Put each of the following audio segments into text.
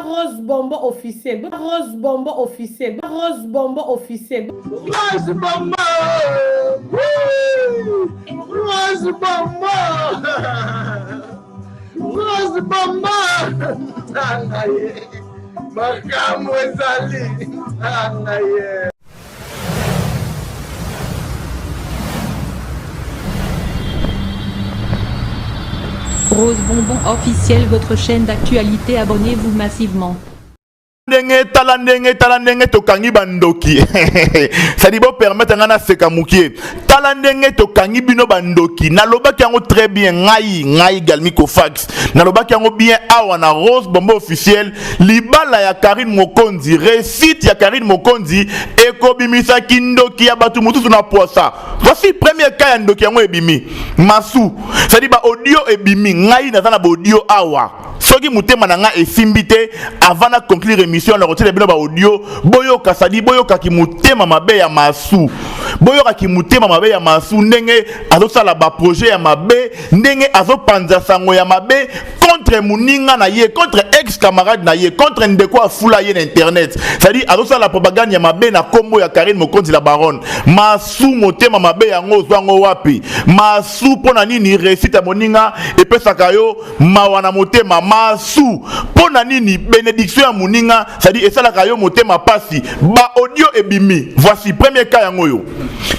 Rose Bonbon officiel. Rose Bonbon officiel. Rose Bonbon officiel. Rose Bonbon. Rose Bonbon. Rose Bonbon. Tanga ye. Makambo ezali. Tanga ye. Rose Bonbon officiel, votre chaîne d'actualité, abonnez-vous massivement. Ndenge tala ndenge tala ndenge tokangi bandoki, sadi bopermettre ngai naseka mokie. Tala ndenge tokangi bino bandoki. Nalobaki yango très bien, ngai Galmi Kofax, nalobaki yango bien awa na Rose Bombo officiel. Libala ya Karine Mokonzi, réussite ya Karine Mokonzi ekobimisaki ndoki ya bato mosusu na poisa. Voici premier cas ya ndoki yango ebimi, Masu. Sadi ba audio ebimi, ngai naza na ba audio awa. Soki motema na ngai esimbi te, avant na conclure émission na kotiela bino ba audio, boyoka. Sadi boyokaki motema mabe ya Masu, boyokaki motema mabe ya Masu, ndenge azosala ba projet ya mabe, ndenge azopanza sango ya mabe contre moninga na ye, contre ex camarade na ye, contre ndeko afula ye na internet. C'est-à-dire azosala propagande ya mabe na kombo ya Karine Mokonzi la baronne. Masu, motema mabe yango ozwa yango wapi, Masu? Mpo na nini réussite ya moninga epesaka yo mawa na motema, Masu? Mpo na nini bénédiction ya moninga, c'est-à-dire esalaka yo motema pasi? Ba audio ebimi. Voici premier cas yango oyo.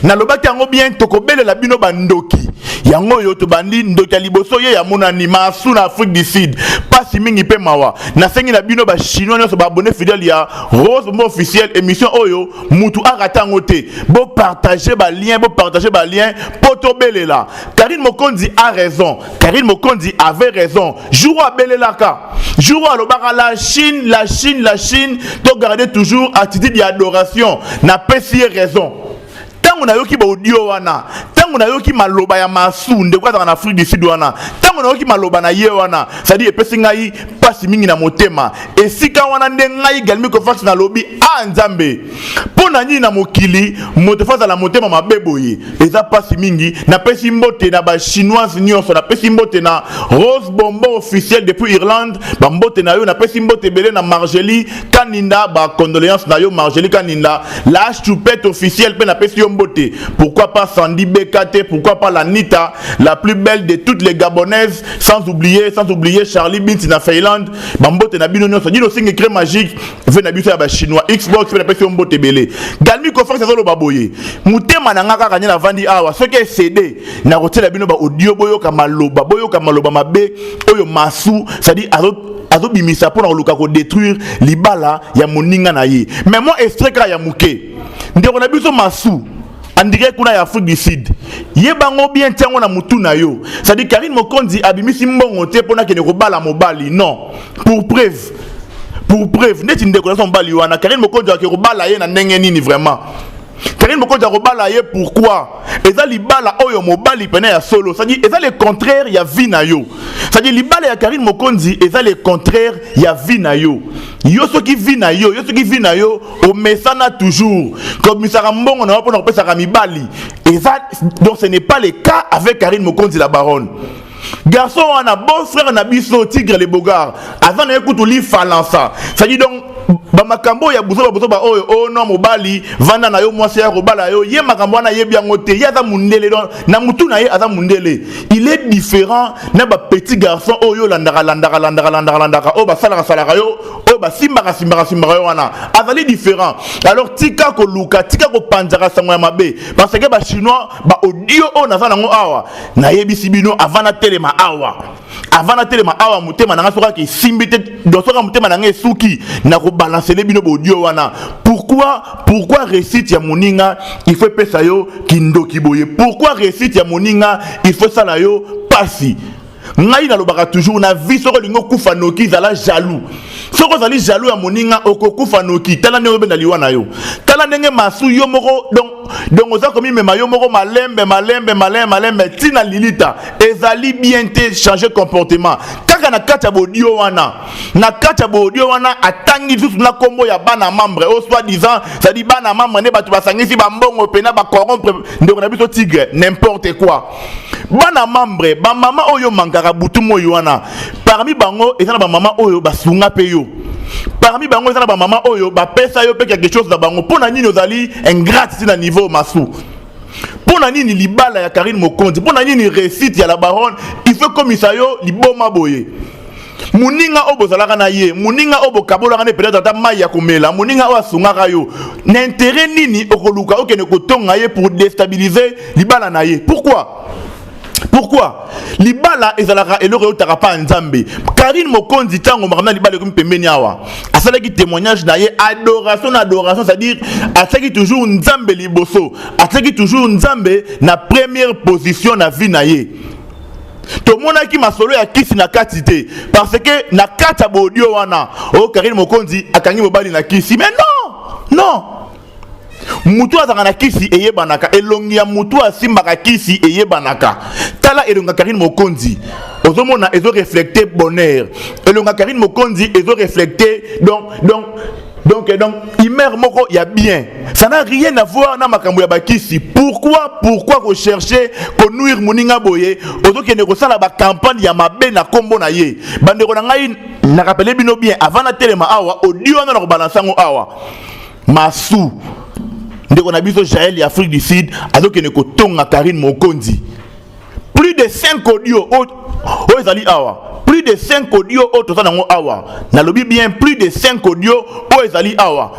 Nalobaki yango bien, tokobelela bino bandoki. Yango oyo tobandi ndoki ya liboso, ye yamonani, Masu na Afrique du Sud. Pasi mingi mpe mawa. Nasengi na bino bachinois nyonso, baabonné fidèle ya Rose Bombo officiel, émission oyo mutu arata yango te. Bopartage balien, bopartage balien mpo tobelela. Karine Mokonzi a raison, Karine Mokonzi avait raison jour abelelaka, jour alobaka la Chine, la Chine, la Chine. Togarde toujours attitude ya adoration. Napesi ye raison. Ntango nayoki baaudio wana, ntango nayoki maloba ya Masu, ndeko azalaka na Afrique du Sud wana, ntango nayoki maloba na ye wana, c'est-à-dire epesi ngai mpasi mingi na motema. Esika wana nde ngai Galmi Kofax nalobi: a Nzambe, mpo na nini na mokili moto fa azala motema mabe boye? Eza mpasi mingi. Napesi mbote na bachinoise nyonso, napesi mbote na Rose Bonbon officiel depuis Irlande, bambote na yo. Napesi mbote ebele na Margeli Kaninda, bacondoléance na yo Margeli Kaninda. La Choupette officiel mpe napesi yo mbote. Pourquoi pas Sandy Bekate? Pourquoi pas la Nita, la plus belle de toutes les Gabonaises? Sans oublier Charlie Bint na Finlande, bambote na bino nyonso. Dino Singe Crème Magique ve na biso ya bachinois Xbox mpe napesi yo mbote ebele. Galmi Kofax azoloba boye, motema na nga kaka nde navandi awa. Soki ecd, nakotiela bino baaudio, boyoka maloba, boyoka maloba mabe oyo Masu, c'est-à-dire azobimisa mpona koluka kodétruire libala ya moninga na ye. Mais moi, extrait kaka ya moke. Ndeko na biso Masu andire kuna ya Afrique du Sud, yebango bien, ntiango na mutu na yo. C'est-à-dire Karine Mokonzi abimisi mbongo te mpona akende kobala mobali, non. Pour preuve, neti ndeko na so mobali wana, Karine Mokonzi ake kobala ye na ndenge nini? Vraiment, Karine Mokonzi akobala ye pourquoi? Eza libala oyo mobali pene ya solo, c'est-à-dire eza le contraire ya vie na yo. C'est-à-dire libala ya Karine Mokonzi eza le contraire ya vie na yo. Yo soki vie na yo, yo soki vie na yo omesana toujours komisaka mbongo na yo mpona kopesaka mibali, eza donc ce n'est pas le cas avec Karine Mokonzi la baronne. Garçon wana, bon frère na biso Tigre le Bogard, aza na ye kutu lifalansa. C'est-à-dire donc bamakambo oyo ya buzoba buzoba oyo, o no mobali vanda na yo, mwasi ya kobala yo, ye makambo wana ayebi yango te. Ye aza mundele, donc na mutu na ye aza mundele. Il est différent na bapetit garçon oyo olandaka landaka landaka landaka landaka, oyo basalaka salaka yo, oyo basimbaka simbaka simbaka yo wana. Azali différent. Alors tika koluka, tika kopanzaka sango ya mabe, parce que bachinois, baaudio oyo naza nango awa, nayebisi bino avant natelema awa, avant natelema awa, motema na nga soki kaka esimbi te, donc soki motema na nga esuki, nakobalancele bino baaudio wana. Pourquoi réussite ya moninga il faut epesa yo kindoki boye? Pourquoi réussite ya moninga il faut esala yo pasi? Ngai nalobaka toujours na vie, soki olingi okufa noki, ezala jaloux. Soki ozali jaloux ya moninga, okokufa noki. Tala ndenge obenda liwa na yo, tala ndenge Masu yo moko, donc oza komimema yo moko malembe malembe malembe malembe ntina lilita. Ezali bien te, changer comportement kaka. Kaka na kati ya baaudio wana, na kati ya baaudio wana, atangi lisusu na nkombo ya bana membre oyo soi disant, c'est-à-dire bana membre nde bato basangisi bambongo mpena bacorrompre ndeko na biso Tigre. N'importe quoi! Bana membre, bamama oyo mankaka butu moi wana, parmi bango eza na bamama oyo basunga mpe yo, parmi bango eza na bamama oyo bapesa yo mpe quelque chose na bango. Mpo na nini ozali ingrate ti na niveau masu? Mpo na nini libala ya Karine Mokonzi, mpo na nini réussite ya la baronne, il faut komisa yo liboma boye? Moninga oyo bozalaka na ye, moninga oyo bokabolaka nde peut-être ata mai ya komela, moninga oyo asungaka yo, na intérêt nini okoluka okende kotonga ye pour déstabiliser libala na ye? Pourquoi? Pourquoi? Libala ezalaka eloko eutaka pa Nzambe. Karine Mokonzi, ntango makambo na libala ekomi pembeni awa, asalaki témoignage na ye, adoration na adoration, c'est-à-dire atiaki toujours Nzambe liboso, atiaki toujours Nzambe na première position na vie na ye. Tomonaki masolo ya kisi na kati te, parce que na kati ya baaudio wana oyo, Karine Mokonzi akangi mobali na kisi. Mais non, non, mutu azalaka na kisi eyebanaka, elongi ya mutu asimbaka kisi eyebanaka. Tala elongi ya Karine Mokonzi, ozomona ezoreflecte bonheur. Elongi ya Karine Mokonzi ezoreflecte donc humeur moko ya bien. Ça n'a rien à voir na makambo ya bakisi. Pourquoi, pourquoi kochercher konuire moninga boye? Ozokende kosala bacampagne ya mabe na nkombo na ye. Bandeko na ngai, narappeler bino bien avant natelema awa, audio wana na kobalansa yango awa. Masu, ndeko na biso Jael ya Afrique du Sud, azokende kotonga Karine Mokonzi. Plus de 5 audio oyo ezali awa, plus de 5 audio oyo toza nango awa, nalobi bien, plus de 5 audio oyo ezali awa.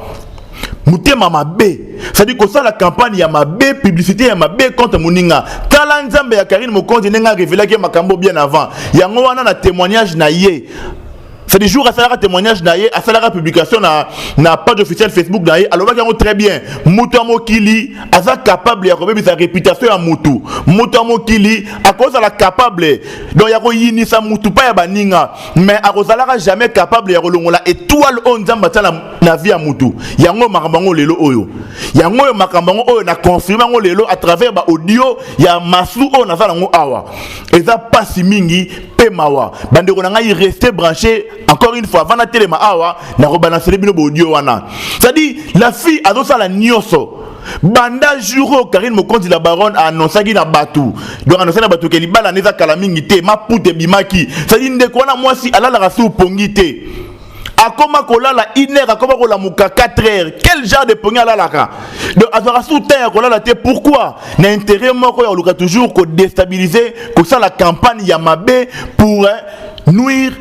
Motema mabe, c'est-à-dire kosala campagne ya mabe, publicité ya mabe contre moninga. Tala Nzambe ya Karine Mokonzi ndenge arevelaki makambo bien avant yango wana na témoignage na ye, c'est jour asalaka témoignage na ye, asalaka publication na page officielle Facebook na ye, alobaki yango très bien: moto ya mokili aza capable ya kobebisa réputation ya mutu, moto ya mokili akozala capable donc ya koyinisa mutu pa ya baninga, mais akozalaka jamais capable ya kolongola étoile oyo Nzambe atia na vie ya mutu. Yango makambo yango lelo oyo, yango oyo makambo yango oyo na confirme yango lelo à travers baaudio ya masu oyo naza nango awa. Eza pasi mingi mpe mawa. Bandeko na ngai, reste branché. Encore une fois, avant natelema awa, nakobalansele bino baaudio wana. C'est-à-dire la fille azosala nyonso banda jour oyo Karine Mokonzi la baronne annonçaki na bato, donc annonçaki na bato ke libala nde eza kala mingi te, maputa ebimaki. C'est-à-dire ndeko wana mwasi alalaka su pongi te, akoma kolala 1 heure, akoma kolamuka 4 heures. Quel genre de pongi alalaka? Donc azwaka su temps ya kolala te. Pourquoi? Na intérêt moko ya koluka toujours kodéstabiliser, kosala campagne ya mabe pour nuire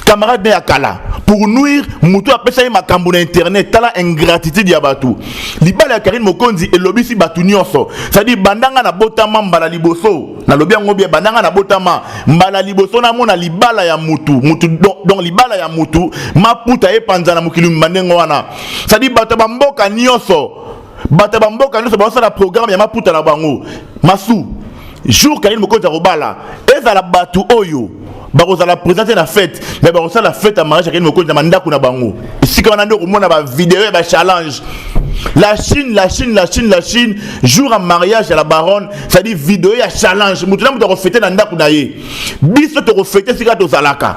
camarade ne ya kala, pour nuire moto apesa ye makambo na internet. Tala ingratitude ya bato. Libala ya Karine Mokonzi elobisi bato nyonso. C'est-à-dire bandanga na botama mbala liboso, nalobi yango bien, bandanga na botama mbala liboso namona libala ya mutu mutu, donc libala ya mutu maputa epanza na mokili ndenge wana. C'est-à-dire bato ya bamboka nyonso, bato ya bamboka nyonso bazosala programme ya maputa na bango. Masu, jour Karine Mokonzi akobala, ezala bato oyo bakozala présente na fête, mais bakosala fête ya mariage ya Karine Mokonzi na bandako na bango. Esika wana nde okomona bavideo ya bachallenge. La Chine, la Chine, la Chine, la Chine, jour ya mariage ya la baronne, c'est-à-dire vidéo ya challenge, mutu na mutu akofete na ndako na ye. Biso tokofete esika tozalaka.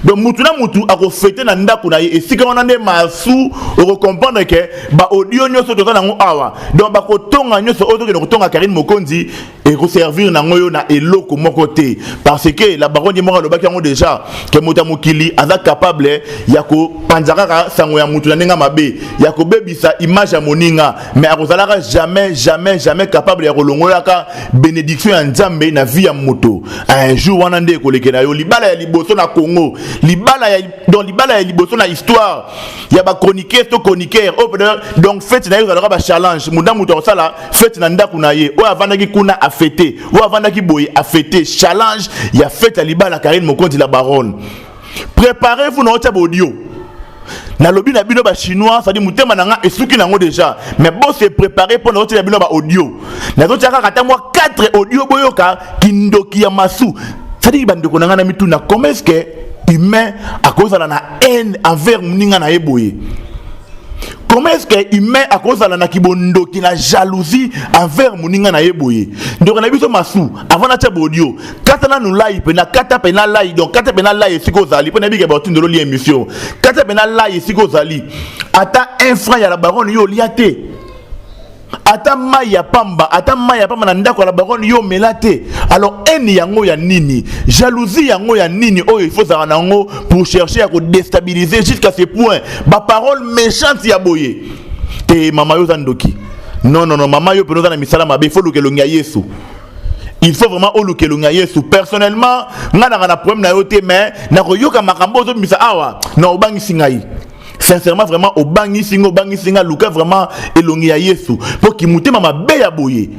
Donc mutu na mutu akofete na ndako na ye. Esika wana nde masu okocomprendre ke baaudio nyonso toza nango awa, donc bakotonga nyonso oyo tokende kotonga Karine Mokonzi, ekoservir nango yo na eloko moko te, parce que la baronne ye moko alobaki yango déjà ke moto ya mokili aza capable ya kopanza kaka sango ya mutu na ndenge mabe, ya kobebisa image ya moninga, mais akozalaka jamais, jamais, jamais capable ya kolongolaka bénédiction ya Nzambe na vie ya moto. Un jour wana nde ekolekela yo. Libala ya liboso na Congo, libala ya, donc libala ya liboso na histoire ya bachroniqueur to chroniqueur oyo, donc fête na ye ezalaka bachallenge, mutu na moto akosala fête na ndako na ye. Oyo avandaki kuna afete, oyo avandaki boye afete, challenge ya fête ya libala Karine Mokonzi la baronne. Préparez-vous na otia baaudio. Nalobi na bino bachinois, c'est-à-dire motema na nga esuki nango déjà, mais bose préparer mpo nazotia bino baaudio. Nazotia kaka ata mwa 4 audio, boyoka kindoki ya masu. C'est-à-dire bandeko na nga, na mituna, comment est ce que humain akozala na haine envers moninga na ye boye? Comment est-ce que humain akozala na kibondoki, na jalousie envers moninga na ye boye? Ndeko na biso Masu, avant natia bodio, kata nanu lai mpe kata mpe na lai. Donc kata mpe na lai esika ozali, mpo nayebi ke baotindelo lia émission. Kata mpe na lai esika ozali. Ata un franc ya la baronne yo olia te, ata mai ya pamba, ata mai ya pamba na ndako ya la baronne yo omela te. Alors haine yango ya nini? Jalousie yango ya nini oyo il faut zala na yango pour chercher ya kodéstabiliser jusqu'à ce point, baparole méchante ya boye te? Mama, yo oza ndoki. Non, non, non, mama, yo mpena oza na misala mabe. Il faut luka elongi ya Yesu, il faut vraiment oluka elongi ya Yesu. Personnellement, ngai nanga na problème na yo te, mais nakoyoka makambo ozobimisa awa na obangisi ngai. Sincèrement, vraiment, obangisi nga, obangisi nga. Luka vraiment elongi ya Yesu, mpo kimotema mabe ya boye,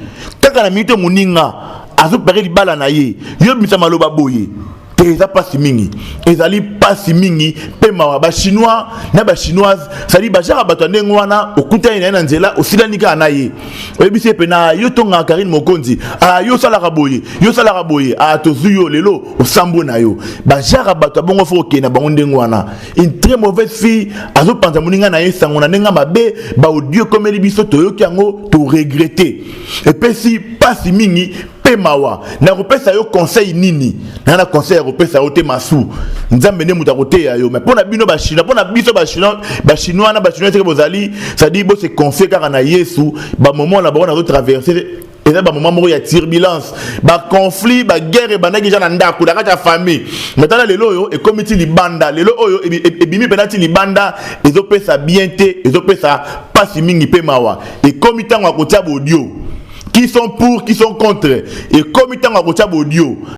kaka na minute moninga azopere libala na ye, yo bimisa maloba boye te. Eza mpasi mingi, ezali mpasi mingi mpe mawa. Bachinois na bachinoise, c'est-à-dire bajaka bato ya ndenge wana. Okutani na ye na nzela, osilani kaka na ye, oyebisi ye mpe na yo tongaka Karine Mokonzi, yo osalaka boye, yo osalaka boye, tozwi yo lelo, osambwe na yo. Bajaka bato ya bongo, faut okende na bango ndenge wana. Une très mauvaise fille, azopanza moninga na ye sango na ndenge mabe. Baaudio ekomeli biso, toyoki yango, toregretter, epesi mpasi mingi mpe mawa. Nakopesa yo conseil nini? Na conseil ya kopesa yo te, Masu. Nzambe nde moto akoteya yo. Mais mpo na bino bachinois, mpo na biso bachinois, bachinois na bachinois seke bozali, c'est-à-dire bose confier kaka na Yesu. Bamoment na bango nazotraverse eza bamoment moko ya turbulence, baconflit, baguerre ebandaki eza na ndako, na kati ya famille. Mais tala lelo oyo ekomi ti libanda. Lelo oyo ebimi mpena ti libanda, ezopesa bien te, ezopesa mpasi mingi mpe mawa. Ekomi ntango ya kotia bodio, qui sont pour, qui sont contre. Ekomi ntango ya kotia bodio.